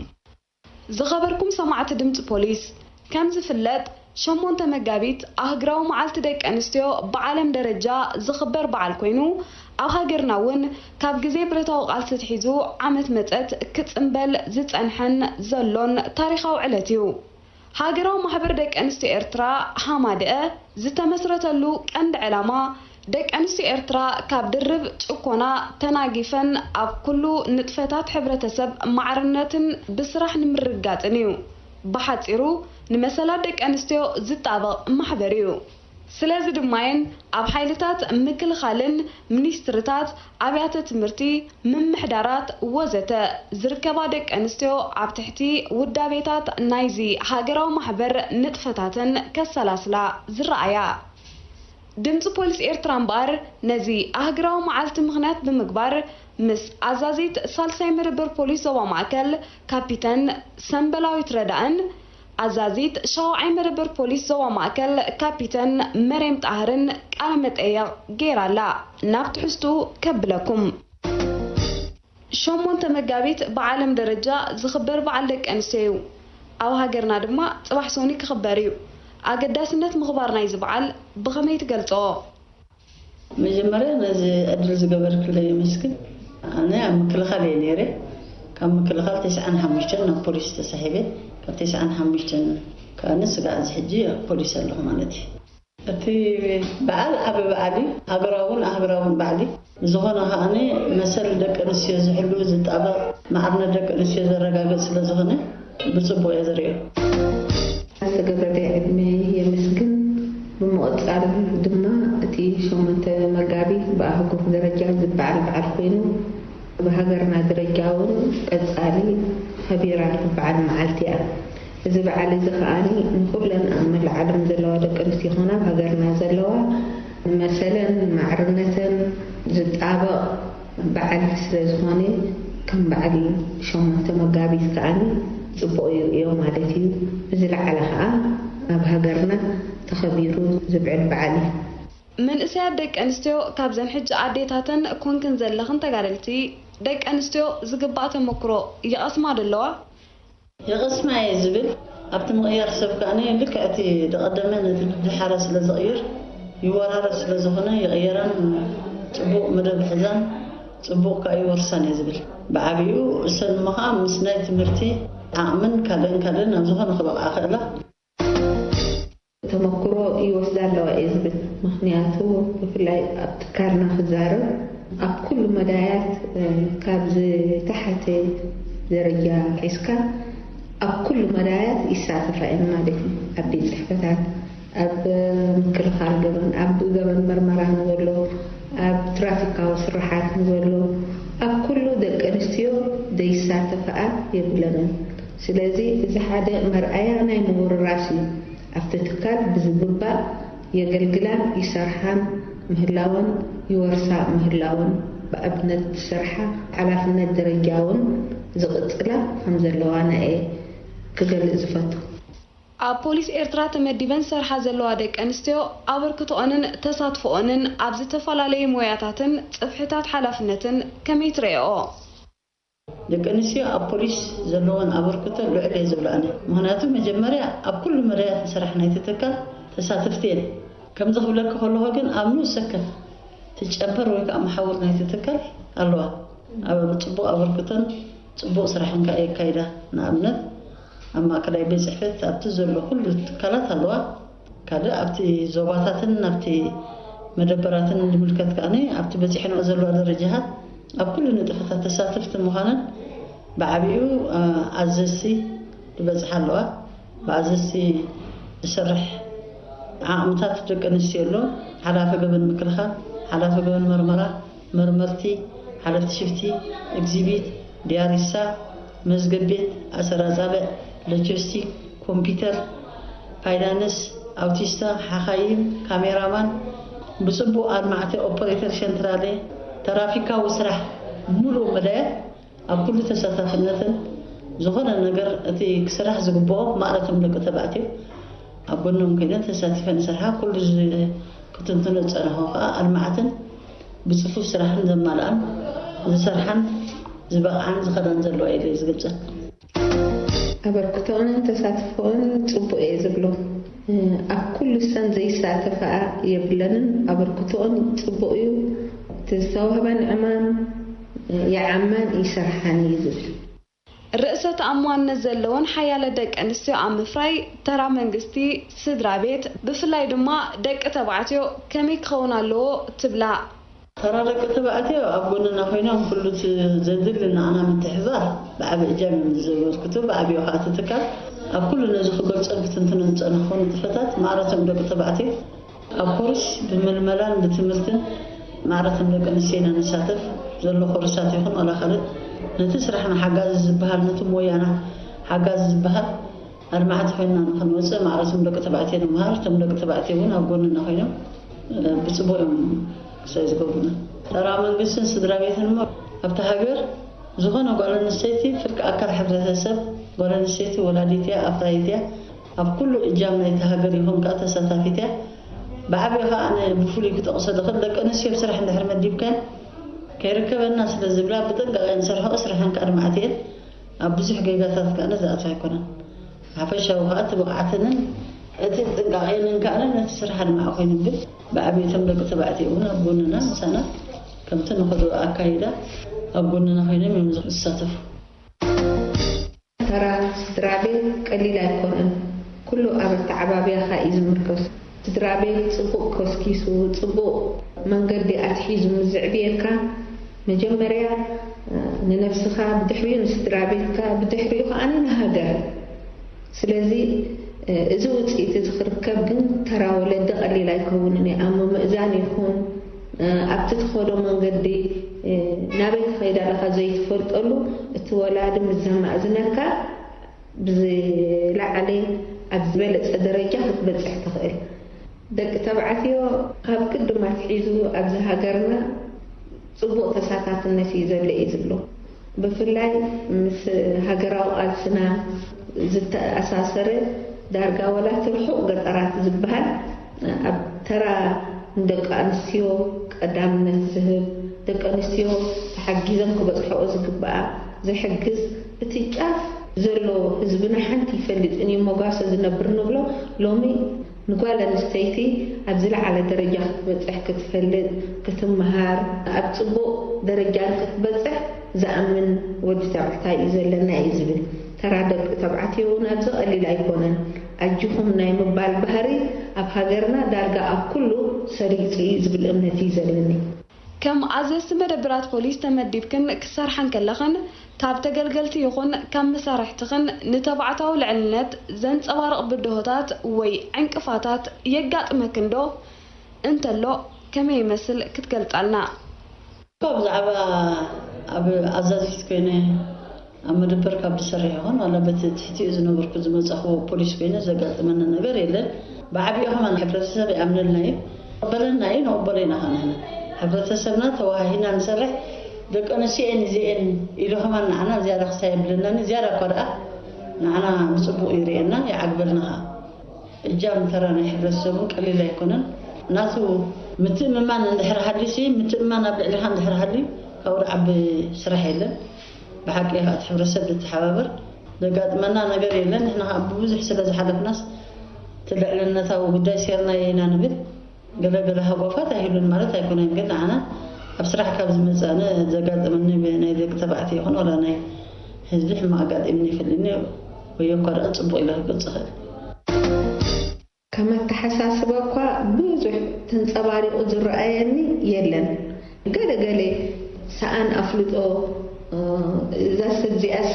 ዝኸበርኩም ሰማዕቲ ድምፂ ፖሊስ፣ ከም ዝፍለጥ ሸሞንተ መጋቢት ኣህግራዊ መዓልቲ ደቂ ኣንስትዮ ብዓለም ደረጃ ዝኽበር በዓል ኮይኑ፣ ኣብ ሃገርና እውን ካብ ግዜ ብረታዊ ቃልሲ ኣትሒዙ ዓመት መጸት ክጽንበል ዝጸንሐን ዘሎን ታሪኻዊ ዕለት እዩ። ሃገራዊ ማሕበር ደቂ ኣንስትዮ ኤርትራ፣ ሃማደኤ፣ ዝተመስረተሉ ቀንዲ ዕላማ፣ ደቂ ኣንስትዮ ኤርትራ ካብ ድርብ ጭኮና ተናጊፈን ኣብ ኩሉ ንጥፈታት ሕብረተሰብ ማዕርነትን ብስራሕ ንምርግጋጽን እዩ። ብሓጺሩ፣ ንመሰላት ደቂ ኣንስትዮ ዝጣበቕ ማሕበር እዩ። ስለዚ ድማ'የን ኣብ ሓይልታት ምክልኻልን ሚኒስትሪታት፣ ኣብያተ ትምህርቲ፣ ምምሕዳራት ወዘተ ዝርከባ ደቂ ኣንስትዮ ኣብ ትሕቲ ውዳቤታት ናይዚ ሃገራዊ ማሕበር ንጥፈታተን ከሰላስላ ዝረኣያ። ድምፂ ፖሊስ ኤርትራ እምበኣር ነዚ ኣህግራዊ መዓልቲ ምኽንያት ብምግባር ምስ ኣዛዚት ሳልሳይ መደበር ፖሊስ ዞባ ማእከል ካፒተን ሰንበላዊት ረዳእን ኣዛዚት ሻውዓይ መደበር ፖሊስ ዞባ ማእከል ካፒተን መሬም ጣህርን ቃለ መጠየቕ ገይራላ። ናብ ትሕዝቱ ከብለኩም። ሸሞንተ መጋቢት ብዓለም ደረጃ ዝኽበር በዓል ደቂ ኣንስትዮ እዩ። ኣብ ሃገርና ድማ ጽባሕ ሶኒ ክኽበር እዩ። ኣገዳስነት ምኽባር ናይዚ በዓል ብኸመይ ትገልጽኦ? መጀመርያ ነዚ ዕድል ዝገበርክለይ የመስግን። ኣነ ኣብ ምክልኻል እየ ነይረ። ካብ ምክልኻል ተስዓን ሓሙሽተን ናብ ፖሊስ ተሳሒበ። ካብ ተስዓን ሓሙሽተን ከኣ ስጋዕ እዚ ሕጂ ኣብ ፖሊስ ኣለኹ ማለት እዩ። እቲ በዓል ዓቢ በዓል እዩ። ሃገራውን ኣህግራውን በዓል እዩ። ብዝኾነ ከኣ መሰል ደቂ ኣንስትዮ ዝሕሉ፣ ዝጣበቕ፣ ማዕርነት ደቂ ኣንስትዮ ዘረጋግጽ ስለ ዝኾነ ብጽቡቕ እየ ዝርእዮ። ዝተገብረለይ ዕድመ የመስግን። ብምቕጻል ድማ እቲ ሸሞንተ መጋቢት ብኣህጉር ደረጃ ዝበዓል በዓል ኮይኑ፣ ብሃገርና ደረጃ እውን ቀጻሊ ከቢራ ትበዓል መዓልቲ እያ። እዚ በዓል እዚ ከኣ ንኹለን ኣብ መላእ ዓለም ዘለዋ ደቂ ኣንስትዮ ይኹና ኣብ ሃገርና ዘለዋ ንመሰለን ማዕርነተን ዝጣበቕ በዓል ስለ ዝኾነ፣ ከም በዓል ሸሞንተ መጋቢት ከኣ ጽቡቕ ይርእዮ ማለት እዩ። ብዝለዓለ ከኣ ኣብ ሃገርና ተኸቢሩ ዝብዕል በዓል እዩ። መንእሰያት ደቂ ኣንስትዮ ካብዘን ሕጂ ኣዴታተን ኮንክን ዘለኽን ተጋደልቲ ደቂ ኣንስትዮ ዝግባእ ተመክሮ ይቐስማ ዶ ኣለዋ? ይቐስማ እየ ዝብል። ኣብቲ ምቕያር ሰብ ከኣ ልክዕ እቲ ዝቐደመ ነቲ ድሓረ ስለ ዝቕይር ይወራረስ ስለ ዝኾነ ይቕየራን ጽቡቕ መደብ ሒዛን ጽቡቕ ከኣ ይወርሳን እየ ዝብል። ብዓቢኡ እሰን እሞ ከኣ ምስ ናይ ትምህርቲ ዓቕምን ካልእን ካልእን ኣብ ዝኾነ ክበቕዓ ክእላ። ተመክሮ ይወስዳ ኣለዋ እየ ዝብል። ምኽንያቱ ብፍላይ ኣብ ትካልና ክዛረብ ኣብ ኩሉ መዳያት ካብ ዝተሓተ ደረጃ ሒዝካ ኣብ ኩሉ መዳያት ይሳተፋ እየን ማለት እዩ። ኣብ ቤት ፅሕፈታት፣ ኣብ ምክልኻል ገበን፣ ኣብ ገበን መርመራ ንበሎ፣ ኣብ ትራፊካዊ ስርሓት ንበሎ፣ ኣብ ኩሉ ደቂ ኣንስትዮ ዘይሳተፋኣ የብለንን። ስለዚ እዚ ሓደ መርኣያ ናይ ምውርራስ እዩ። ኣብቲ ትካል ብዝግባእ የገልግላ ይሰርሓን ምህላወን ይወርሳ ምህላወን ብኣብነት ዝሰርሓ ሓላፍነት ደረጃ እውን ዝቕፅላ ከምዘለዋና እየ ክገልፅ ዝፈቱ። ኣብ ፖሊስ ኤርትራ ተመዲበን ዝሰርሓ ዘለዋ ደቂ ኣንስትዮ ኣበርክቶኦንን ተሳትፎኦንን ኣብ ዝተፈላለዩ ሞያታትን ጽፍሕታት ሓላፍነትን ከመይ ትርእየኦ? ደቂ ኣንስትዮ ኣብ ፖሊስ ዘለወን ኣበርክቶ ልዑል እየ ዝብሎ ኣነ። ምኽንያቱ መጀመርያ ኣብ ኩሉ መዳያት ስራሕ ናይቲ ትካል ተሳተፍቲ እየን። ከምዚ ክብለኪ ከለኹ ግን ኣብ ንኡስ ሰከፍ ትጨበር ወይ ከዓ መሓውር ናይቲ ትካል ኣለዋ። ኣብ ጽቡቕ ኣበርክቶን ጽቡቕ ስራሕን ከዓ የካይዳ። ንኣብነት ኣብ ማእከላይ ቤት ጽሕፈት ኣብቲ ዘሎ ኩሉ ትካላት ኣለዋ። ካልእ ኣብቲ ዞባታትን ኣብቲ መደበራትን ዝምልከት ከኣ ኣብቲ በጺሕናኦ ዘለዋ ደረጃታት ኣብ ኩሉ ንጥፈታት ተሳተፍቲ ምዃነን ብዓቢኡ ኣዘዝቲ ዝበጽሓ ኣለዋ። ብኣዘዝቲ ዝሰርሕ ዓቕምታት ደቂ ኣንስትዮ ኣሎ። ሓላፊ ገበን ምክልኻል፣ ሓላፊ ገበን መርመራ፣ መርመርቲ፣ ሓለፍቲ ሽፍቲ፣ ኤግዚቢት፣ ዲያሪሳ፣ መዝገብ ቤት፣ ኣሰር ኣጻብዕ፣ ሎጂስቲክ፣ ኮምፒተር፣ ፋይናንስ፣ ኣውቲስታ፣ ሓኻይም፣ ካሜራማን፣ ብጽቡቕ ኣልማዕቲ ኦፐሬተር ሸንትራሌ፣ ተራፊካዊ ስራሕ ሙሉእ መዳያት ኣብ ኩሉ ተሳታፍነትን ዝኾነ ነገር እቲ ክስራሕ ዝግብኦ ማዕረቶም ደቂ ተባዕትዮ ኣብ ጎኖም ኮይነን ተሳቲፈን ዝሰርሓ ኩሉ ክትንትኖ ዝጸንሖ ከዓ ኣልማዕትን ብፅፉፍ ስራሕን ዘማልኣን ዝሰርሓን ዝበቕዓን ዝኸዳን ዘለዋ ኢለ ዝገልፀን። ኣበርክቶኦንን ተሳትፎኦን ፅቡቕ እየ ዝብሎ። ኣብ ኩሉ ሰን ዘይሳተፋ የብለንን። ኣበርክቶኦን ፅቡቕ እዩ። እቲ ዝተዋህበን ዕማም ይዓማን ይሰርሓን እዩ ዝብል። ርእሰ ተኣማንነት ዘለወን ሓያለ ደቂ ኣንስትዮ ኣብ ምፍራይ ተራ መንግስቲ፣ ስድራ ቤት፣ ብፍላይ ድማ ደቂ ተባዕትዮ ከመይ ክኸውን ኣለዎ ትብላ? ተራ ደቂ ተባዕትዮ ኣብ ጎንና ኮይኖም ኩሉ እቲ ዘድሊ ንዓና ምትሕዛር ብዓቢ እጃም እዮም ዘበርክቱ። ብዓቢኡ ከዓ እቲ ትካል ኣብ ኩሉ ነዚ ክገልጾን ክትንትኖን ዝጸናሕኩ ንጥፈታት ማዕረቶም ደቂ ተባዕትዮ ኣብ ኮርስ ብምልመላን ብትምህርትን ማዕረቶም ደቂ ኣንስትዮ ኢና ንሳተፍ። ዘሎ ኮርሳት ይኹን ዋላ ካልእ ነቲ ስራሕና ሓጋዚ ዝበሃል ነቲ ሞያና ሓጋዚ ዝበሃል ኣድማዕቲ ኮይንና ንኽንወፅእ ማዕረቶም ደቂ ተባዕትዮ ንምሃር እቶም ደቂ ተባዕትዮ እውን ኣብ ጎንና ኮይኖም ብፅቡቅ እዮም ክሳይ ዝገብሩና። ተራ መንግስትን ስድራ ቤትን እሞ ኣብቲ ሃገር ዝኾነ ጓል ኣንስተይቲ ፍርቂ ኣካል ሕብረተሰብ ጓል ኣንስተይቲ ወላዲት እያ ኣፍራይት እያ ኣብ ኩሉ እጃም ናይቲ ሃገር ይኹን ከዓ ተሳታፊት እያ። ብዓብዩ ከዓ ኣነ ብፍሉይ ክጠቕሶ ዝኽእል ደቂ ኣንስትዮ ብስራሕ እንድሕር መዲብከን ከይርከበና ስለ ዝብላ ብጥንቃቄ ንሰርሖ ስራሐን ከዓ ኣድማዕቲ እየን። ኣብ ብዙሕ ጌጋታት ከዓ ዝኣትዋ ኣይኮነን። ሓፈሻዊ ከዓ እቲ ብቕዓተንን እቲ ጥንቃቄንን ከዓ ነቲ ስራሕ ኣድማዒ ኮይኑ ብል ብዓብዩ እቶም ደቂ ተባዕትዮ እውን ኣብ ጎንና ምሳና ከምቲ ንኸዶ ኣካይዳ ኣብ ጎንና ኮይኖም እዮም ዝሳተፉ። ተራ ስድራ ቤት ቀሊል ኣይኮነን። ኩሉ ኣብ ኣተዓባብያኻ እዩ ዝምርኮስ። ስድራ ቤት ጽቡቕ ኮስኪሱ፣ ጽቡቕ መንገዲ ኣትሒዙ ምስ ዘዕብየካ፣ መጀመርያ ንነብስኻ፣ ብድሕሪኡ ንስድራ ቤትካ፣ ብድሕሪኡ ከኣ ንሃገር። ስለዚ እዚ ውጽኢት እዚ ክርከብ ግን ተራ ወለዲ ቀሊል ኣይከውንን እዩ። ኣብ ምምእዛን ይኹን ኣብቲ ትኸዶ መንገዲ ናበይ ትኸይድ ኣለኻ ዘይትፈልጠሉ እቲ ወላዲ ምስ ዘማእዝነካ ብዝለዓለ ኣብ ዝበለጸ ደረጃ ክትበጽሕ ትኽእል። ደቂ ተባዕትዮ ካብ ቅድም ኣትሒዙ ኣብዚ ሃገርና ጽቡቕ ተሳታፍነት እዩ ዘሎ እየ ዝብሎ። ብፍላይ ምስ ሃገራዊ ቃልስና ዝተኣሳሰረ ዳርጋ ዋላ እቲ ርሑቕ ገጠራት ዝበሃል ኣብ ተራ ንደቂ ኣንስትዮ ቀዳምነት ዝህብ፣ ደቂ ኣንስትዮ ተሓጊዘን ክበጽሕኦ ዝግበኣ ዝሕግዝ፣ እቲ ጫፍ ዘሎ ህዝብና ሓንቲ ይፈልጥን ይሞጋሶ ዝነብር ንብሎ ሎሚ ንጓል ኣንስተይቲ ኣብ ዝለዓለ ደረጃ ክትበፅሕ ክትፈልጥ ክትመሃር ኣብ ፅቡቕ ደረጃ ንክትበፅሕ ዝኣምን ወዲ ተባዕታይ እዩ ዘለና እዩ ዝብል። ተራ ደቂ ተባዕትዮ እውን ኣብዚ ቀሊል ኣይኮነን። ኣጅኹም ናይ ምባል ባህሪ ኣብ ሃገርና ዳርጋ ኣብ ኩሉ ሰሪፁ እዩ ዝብል እምነት እዩ ዘለኒ። ከም ኣዘዝቲ መደብራት ፖሊስ ተመዲብክን ክትሰርሓ እንከለኽን፣ ካብ ተገልገልቲ ይኹን ካብ መሳርሕትኽን ንተባዕታዊ ልዕልነት ዘንጸባርቕ ብድሆታት ወይ ዕንቅፋታት የጋጥመክን ዶ? እንተሎ ከመይ ይመስል ክትገልጻልና? ብዛዕባ ኣብ ኣዛዚት ኮይነ ኣብ መደበር ካብ ዝሰርሕ ይኹን ዋላ በቲ ትሕቲኡ ዝነበርኩ ዝመጻኹዎ ፖሊስ ኮይነ ዘጋጠመኒ ነገር የለን። ብዓቢኡ ከማን ሕብረተሰብ ይኣምነልና እዩ፣ ይቕበለና እዩ፣ ንቕበሎ ኢና ከኣ ንሕና። ሕብረተሰብና ተወሃሂና ንሰርሕ፣ ደቂ ኣንስትዮ እየን እዚኤን ኢሉ ከማን ንዓና ዝያዳ ክሳይ የብለናን እዩ። ዝያዳ እኳ ደኣ ንዓና ብጽቡቕ ይርእየና፣ ይዓግበልና ከኣ። እጃም ተራ ናይ ሕብረተሰብ እውን ቀሊል ኣይኮነን። ናቱ ምትእምማን እንድሕር ሃልዩሲ፣ ምትእምማን ኣብ ልዕሊኻ እንድሕር ሃልዩ ካብኡ ዝዓቢ ስራሕ የለን። ብሓቂ ኢኻ እቲ ሕብረተሰብ ዝተሓባበር ዘጋጥመና ነገር የለን። ንሕና ከዓ ብብዙሕ ስለ ዝሓለፍናስ እቲ ልዕልነታዊ ጉዳይ ሴርናዮ ኢና ንብል። ገለ ገለ ሃጓፋት ኣይህሉን ማለት ኣይኮነን፣ ግን ንዓና ኣብ ስራሕ ካብ ዝመፅእ ኣነ ዘጋጠመኒ ናይ ደቂ ተባዕትዮ ይኹን ዋላ ናይ ህዝቢ ሕማቕ ኣጋጢምኒ ይፈልጥኒ ወይ እኳ ደኣ ፅቡቕ ኢለ ክገልፅ ይኽእል። ከም ኣተሓሳስባ እኳ ብዙሕ ተንጸባሪቑ ዝረኣየኒ የለን። ገለ ገለ ሰኣን ኣፍልጦ እዛ ሰብ እዚኣስ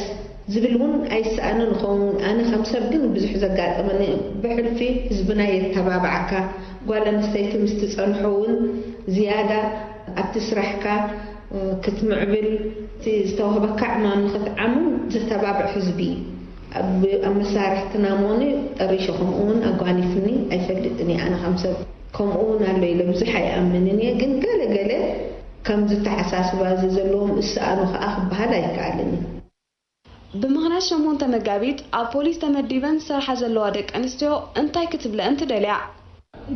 ዝብል እውን ኣይሰኣንን እኸውን። ኣነ ከም ሰብ ግን ብዙሕ ዘጋጠመኒ፣ ብሕልፊ ህዝብና የተባብዓካ፣ ጓል ኣንስተይቲ ምስ ትጸንሖ እውን ዝያዳ ኣብቲ ስራሕካ ክትምዕብል፣ እቲ ዝተዋህበካ ዕማም ንኽትዓምን ዘተባብዕ ህዝቢ እዩ። ኣብ ኣብ መሳርሕትና ምዃኑ ጠሪሸ ከምኡ እውን ኣጓኒፍኒ ኣይፈልጥን እየ። ኣነ ከም ሰብ ከምኡ እውን ኣሎ ኢለ ብዙሕ ኣይኣምንን እየ። ግን ገለ ገለ ከምዚ ኣተሓሳስባ እዚ ዘለዎም እሰኣኑ ከኣ ክበሃል ኣይከኣልን እዩ። ብምኽንያት ሸሞንተ መጋቢት ኣብ ፖሊስ ተመዲበን ዝሰርሓ ዘለዋ ደቂ ኣንስትዮ እንታይ ክትብለአን ትደልያ?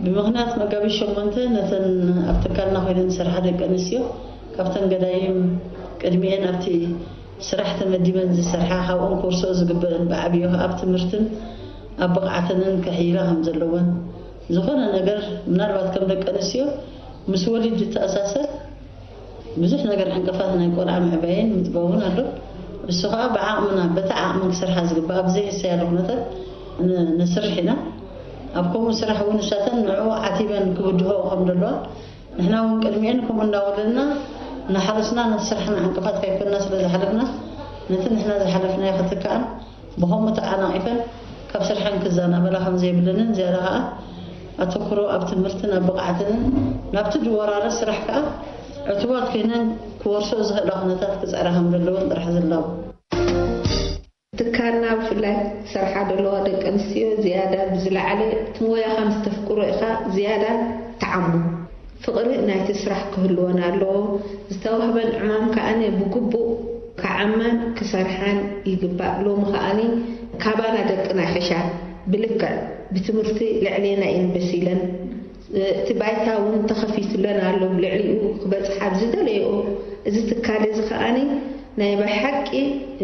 ብምኽንያት መጋቢት ሸሞንተ ነተን ኣብ ትካልና ኮይነን ዝሰርሓ ደቂ ኣንስትዮ ካብተን ገዳይም ቅድሚኤን ኣብቲ ስራሕ ተመዲበን ዝሰርሓ ካብኦም ክወርስኦ ዝግበአን ብዓብዮ ኣብ ትምህርትን ኣብ ብቕዓተንን ክሕይላ ከም ዘለወን ዝኾነ ነገር ምናልባት ከም ደቂ ኣንስትዮ ምስ ወሊድ ዝተኣሳሰር ብዙሕ ነገር ዕንቅፋት ናይ ቆልዓ ምዕባይን ምጥባውን ኣሎ። እሱ ከዓ ብዓቕምና በቲ ዓቕመን ክሰርሓ ዝግባእ ብዘይህሰያሉ ኩነታት ን- ንስርሕ ኢና። ኣብ ከምኡ ስራሕ እውን ንሳተን ንዕኡ ዓቲበን ክብድሆ ከም ዘለዋ ንሕና እውን ቅድሚኤን ከምኡ እንዳወለድና እናሓለስና ነቲ ስራሕና ዕንቅፋት ከይኮንና ስለ ዝሓለፍና ነቲ ንሕና ዝሓለፍናዮ ክትክኣን ብኸምኡ ተዓናቒፈን ካብ ስርሐን ክዘናበላ ከም ዘይብለንን ዝያዳ ከኣ ኣተኩሮ ኣብ ትምህርትን ኣብ ብቕዓተንን ናብቲ ዝወራረስ ስራሕ ከኣ ዕቱባት ኮይነን ክወርስኦ ዝኽእላ ኩነታት ክጽዕራ ከም ዘለወን ጥራሕ ዝላቦ። ትካልና ብፍላይ ዝሰርሓ ዘለዋ ደቂ ኣንስትዮ ዝያዳ ብዝለዓለ እቲ ሞያኻ ምስ ተፍቅሮ ኢኻ ዝያዳ ትዓሞ። ፍቕሪ ናይቲ ስራሕ ክህልወን ኣለዎ። ዝተዋህበን ዕማም ከኣ ብግቡእ ክዓማን ክሰርሓን ይግባእ። ሎሚ ከኣ ካባና ደቅና ይሕሻ። ብልክዕ ብትምህርቲ ልዕሌና እየን በሲለን። እቲ ባይታ እውን ተኸፊቱለን ኣሎ። ብልዕሊኡ ክበጽሓ ኣብ ዝደለይኦ እዚ ትካል እዚ ከኣ ናይ ብሓቂ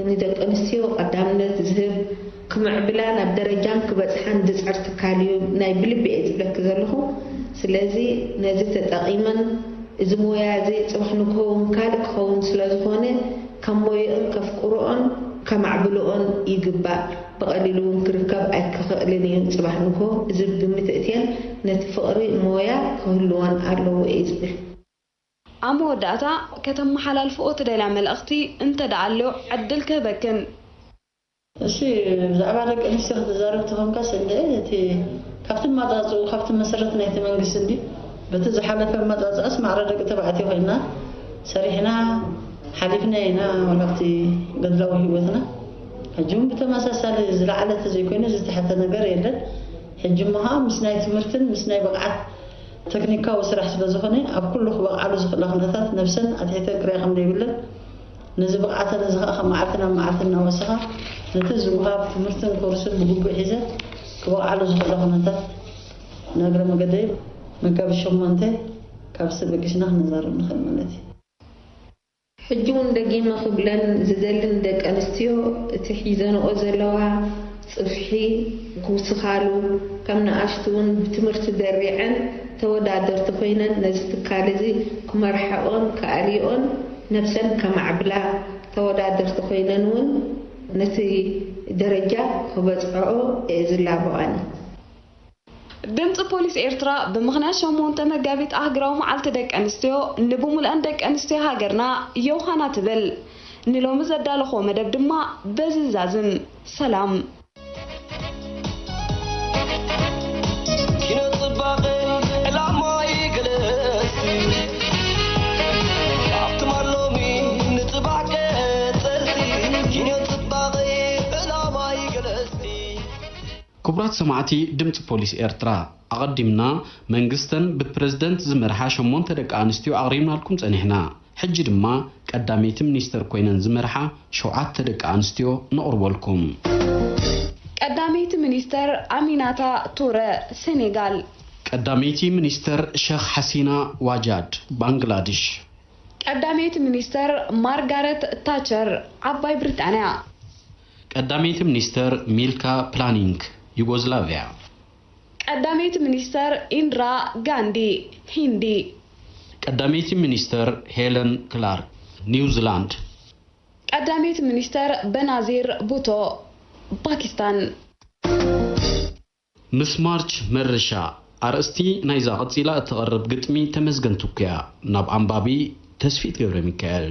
ንደቂ ኣንስትዮ ቀዳምነት ዝህብ ክምዕብላን ኣብ ደረጃን ክበጽሓን ዝጽዕር ትካል እዩ ናይ ብልቢ እየ ዝብለኪ ዘለኹ። ስለዚ ነዚ ተጠቒመን እዚ ሞያ እዚ ጽባሕ ንግሆ እውን ካልእ ክኸውን ስለ ዝኾነ ከም ሞየኦን ከፍቅርኦን ከማዕብልኦን ይግባእ። ብቐሊሉ እውን ክርከብ ኣይክኽእልን እዩ። ጽባሕ ንግሆ እዚ ግምት እትየን ነቲ ፍቕሪ ሞያ ክህልወን ኣለዎ እየ ዝብል። ኣብ መወዳእታ ከተመሓላልፍኦ ትደልያ መልእኽቲ እንተ ደኣ ኣሎ ዕድል ክህበክን። እሺ ብዛዕባ ደቂ ኣንስትዮ ክትዛረብ ተኾንካስ እንደ እቲ ካብቲ ማጻጽኡ ካብቲ መሰረት ናይቲ መንግስቲ እንዲ በቲ ዝሓለፈ ማጻጽኣስ ማዕረ ደቂ ተባዕትዮ ኮይና ሰሪሕና ሓሊፍና ኢና ዋላ ኣብቲ ገድላዊ ህይወትና ሕጂ እውን ብተመሳሳሊ ዝለዓለ ተዘይኮይኑ ዝተሓተ ነገር የለን። ሕጂ እሞ ከዓ ምስ ናይ ትምህርትን ምስ ናይ ብቕዓት ተክኒካዊ ስራሕ ስለ ዝኾነ ኣብ ኩሉ ክበቕዓሉ ዝኽእላ ኩነታት ነብሰን ኣትሒተን ክሪኣ ከም ዘይብለን ነዚ ብቕዓተን እዚ ከዓ ካብ መዓልቲ ናብ መዓልቲ እናወሰኻ ነቲ ዝወሃብ ትምህርትን ኮርስን ብግቡእ ሒዘን ክበቕዓሉ ዝኽእላ ኩነታት ንእግረ መገደይ መጋቢት ሸሞንተ ካብ ዝተበገስና ክንዛረብ ንኽእል ማለት እዩ። ሕጂ እውን ደጊመ ክብለን ዝደሊ ንደቂ ኣንስትዮ እቲ ሒዘንኦ ዘለዋ ጽፍሒ ክውስኻሉ ከም ንኣሽቱ እውን ብትምህርቲ ደሪዐን ተወዳደርቲ ኮይነን ነዚ ትካል እዚ ክመርሓኦን ክኣልይኦን ነብሰን ከማዕብላ ተወዳደርቲ ኮይነን እውን ነቲ ደረጃ ክበጽሕኦ እየ ዝላበዋኒ። ድምፂ ፖሊስ ኤርትራ ብምኽንያት ሸሞንተ መጋቢት ኣህግራዊ መዓልቲ ደቂ ኣንስትዮ ንብሙልአን ደቂ ኣንስትዮ ሃገርና የውሃና ትብል። ንሎሚ ዘዳለኽዎ መደብ ድማ በዚ ይዛዝም። ሰላም። ኪነ ጽባቐ ዕላማ ይግለጽ ኣብቲ ማሎሚ ንጽባሕ ቀጸልቲ ኪነ ጽባቐ ዕላማ ይግለጽ ክቡራት ሰማዕቲ ድምፂ ፖሊስ ኤርትራ፣ ኣቐዲምና መንግስተን ብፕረዚደንት ዝመርሓ ሸሞንተ ደቂ ኣንስትዮ ኣቕሪብናልኩም ጸኒሕና። ሕጂ ድማ ቀዳመይቲ ሚኒስተር ኮይነን ዝመርሓ ሸውዓተ ደቂ ኣንስትዮ ነቕርበልኩም። ቀዳመይቲ ሚኒስተር ኣሚናታ ቱረ፣ ሴኔጋል። ቀዳመይቲ ሚኒስተር ሸኽ ሓሲና ዋጃድ፣ ባንግላድሽ። ቀዳመይቲ ሚኒስተር ማርጋረት ታቸር፣ ዓባይ ብሪጣንያ። ቀዳመይቲ ሚኒስተር ሚልካ ፕላኒንግ፣ ዩጎዝላቭያ። ቀዳመይቲ ሚኒስተር ኢንድራ ጋንዲ፣ ሂንዲ። ቀዳመይቲ ሚኒስተር ሄለን ክላርክ፣ ኒውዚላንድ። ቀዳመይቲ ሚኒስተር በናዚር ቡቶ፣ ፓኪስታን። ምስ ማርች መርሻ። ኣርእስቲ ናይዛ ቀጺላ እትቐርብ ግጥሚ ተመስገን ትኩያ። ናብ ኣንባቢ ተስፊት ገብረ ሚካኤል።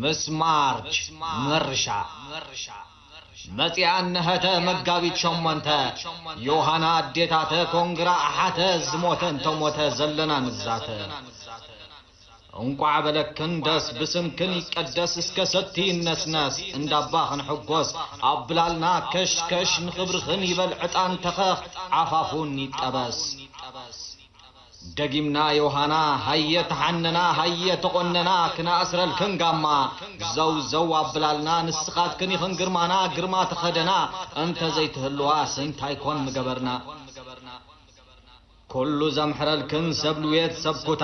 ምስ ማርች መርሻ። መጺኣ እነሀተ መጋቢት ሸሞንተ፣ ዮሃና ኣዴታተ ኮንግራ ኣሓተ፣ ዝሞተ እንተሞተ ዘለና ንዛተ። እንቋዕ በለክን ደስ ብስምክን ይቀደስ፣ እስከ ሰቲ ይነስነስ እንዳባ ክንሕጎስ፣ ኣብ ብላልና ከሽከሽ ንኽብርኽን ይበል ዕጣን ተኸኽ ዓፋፉን ይጠበስ። ደጊምና ዮሃና፣ ሃየ ተሓነና፣ ሃየ ተቖነና፣ ክነኣስረልክን ጋማ። ዘው ዘው ኣብላልና፣ ንስኻትክን ኢኽን ግርማና፣ ግርማ ተኸደና፣ እንተ ዘይትህልዋስ እንታይ ኮን ምገበርና። ኩሉ ዘምሕረልክን ሰብ ልውየት ሰብ ኩታ፣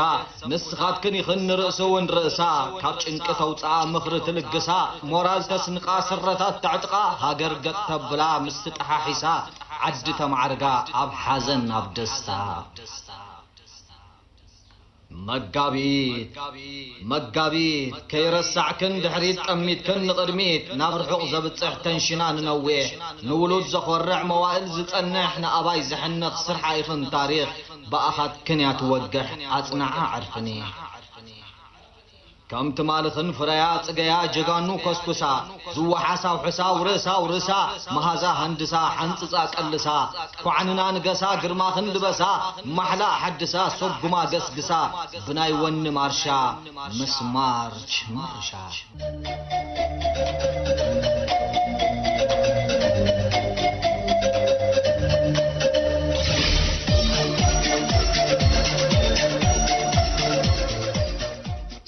ንስኻትክን ኢኽን ንርእሲ እውን ርእሳ፣ ካብ ጭንቂ ተውፅኣ ምኽሪ ትልግሳ፣ ሞራል ተስንቓ ስረታት ተዕጥቓ፣ ሃገር ገጥ ተብላ ምስ ትጠሓሒሳ፣ ዓዲ ተማዕርጋ ኣብ ሓዘን ኣብ ደስታ። መጋቢት፣ መጋቢት፣ ከይረሳዕክን ድሕሪት ጠሚትክን ንቕድሚት፣ ናብ ርሑቕ ዘብጽሕ ተንሽና ንነዊሕ፣ ንውሉድ ዘኾርዕ መዋእል ዝጸንሕ፣ ንኣባይ ዘሕንኽ ስርሓ ኢኽን ታሪኽ፣ ብኣኻትክን እያ ትወግሕ፣ ኣጽንዓ ዕርፍኒ። ከም ትማልኽን ፍረያ ጽገያ ጀጋኑ ኮስኩሳ፣ ዝወሓሳ ውሕሳ ውርሳ ውርሳ፣ መሃዛ ሃንድሳ ሓንጽጻ ቀልሳ፣ ኳዕንና ንገሳ ግርማኽን ልበሳ፣ ማሕላ ሓድሳ ሶጉማ ገስግሳ፣ ብናይ ወኒ ማርሻ ምስ ማርች ምርሻ።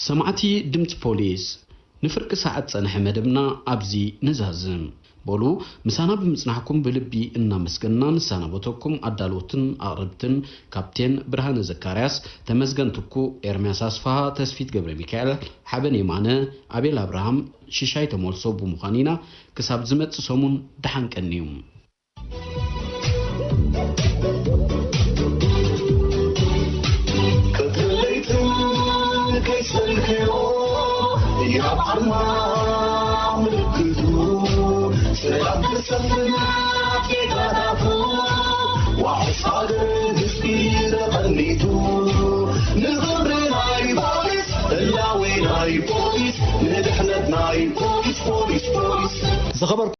ሰማዕቲ ድምፂ ፖሊስ፣ ንፍርቂ ሰዓት ጸንሐ መደብና ኣብዚ ንዛዝም። በሉ፣ ምሳና ብምጽናሕኩም ብልቢ እናመስገንና ንሰናበተኩም። ኣዳለውትን ኣቕረብትን ካፕቴን ብርሃነ ዘካርያስ፣ ተመስገን ትኩ፣ ኤርምያስ ኣስፍሃ፣ ተስፊት ገብረ ሚካኤል፣ ሓበን የማነ፣ ኣቤል ኣብርሃም፣ ሽሻይ ተመልሶ ብምዃን ኢና። ክሳብ ዝመጽእ ሰሙን ደሓን ቀንዩ። ቀትርን ለይትን ከይሰልክዮ፣ ያብ ዓድና ምልክቱ፣ ሰላም ክሰፍን ጌታታቱ፣ ዋሕስ ሃገር ህዝቢ ተቐኒቱ፣ ንኽብሪ ናይ ፖሊስ፣ ህላዌ ናይ ፖሊስ፣ ንድሕነት ናይ ፖሊስ፣ ፖሊስ፣ ፖሊስ። ዝኸበርኩም